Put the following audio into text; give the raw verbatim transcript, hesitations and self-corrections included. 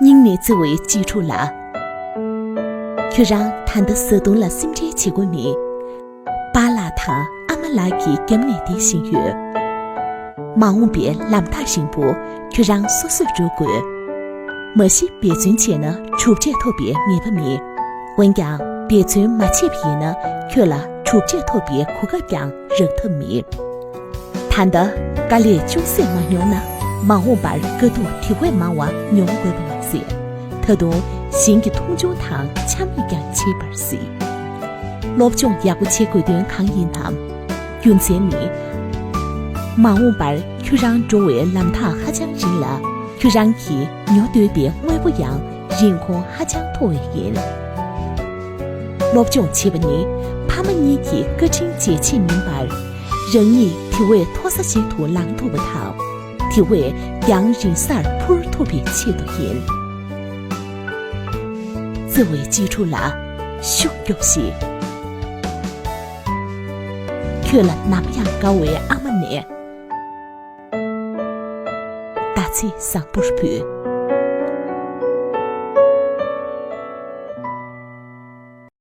སྙིང་ནས་བརྩེ་བའི་གཅེས་ཕྲུག་ལགས། ཁྱོད་རང་ད་ལྟ་བཟའ་བཏུང་ལ་སེམས་ཁྲལ་བྱེད་དགོས་མེད། པཱ་ལགས་དང་ཨ་མ་ལགས་ཀྱིས་རྒྱབ་ནས་བསྡད་བཞིན་ཡོད། མ་འོངས་པའི་ལམ་ཐག་རིང་པོ་ཁྱོད་རང་སོ་སོས་འགྲོ་དགོས། མ་གཞི་འབད་བརྩོན་བྱས་ན་གྲུབ་འབྲས་ཐོབ་པའི་ངེས་པ་མེད། འོན་ཀྱང་འབད་བརྩོན་མ་བྱས་པ་ཡིན་ན་ཁྱོད་ལ་གྲུབ་འབྲས་ཐོབ་པའི་གོ་སྐབས་ཀྱང་རག་ཐབས་མེད། ད་ལྟ་དཀའ་ལས་ཅུང་ཟད་མ་མྱོང་ན་མ་འོངས་པར་དཀའ་སྡུག་དེ་བས་མང་བ་མྱོང་དགོས་པ་མ་ཟད། ད་དུང་གཞན་གྱི་མཐོང་ཆུང་དང་འཕྱ་སྨོད་ཀྱང་བྱེད་པར་སྲིད། སློབ་སྦྱོང་ཡག་པོ་བྱེད་དགོས་དོན་གང་ཡིན་ནམ། རྒྱུ་མཚན་ནི། མ་འོངས་པར་ཁྱོད་རང་འགྲོ་བའི་ལམ་ཐག་ཧ་ཅང་རིང་ལ། ཁྱོད་རང་གིས་ཉོ་འདོད་པའི་དངོས་པོ་ཡང་རིན་གོང་ཧ་ཅང་མཐོ་བ་ཡིན། སློབ་སྦྱོང་བྱེད་པ་ནི་ཕ་མ་གཉིས་ཀྱི་བཀའ་དྲིན་འཇལ་ཆེད་མིན་པར། རང་ཉིད་དེ་བས་མཐོ་ས་ཞིག་ཏུ་ལངས་ཐུབ་པ་དང་། དེ་བས་རྒྱང་རིང་སར་འཕུར་ཐུབ་པའི་ཆེད་དུ་ཡིན། བརྩེ་བའི་གཅེས་ཕྲུག་ལགས། ཤུགས་རྒྱོབས་ཤིག་ཁྱོད་ལ་ནམ་ཡང་དགའ་བའི་ཨ་མ་ནས། ཟླ་ཚེས་བཟང་པོར་འབུལ།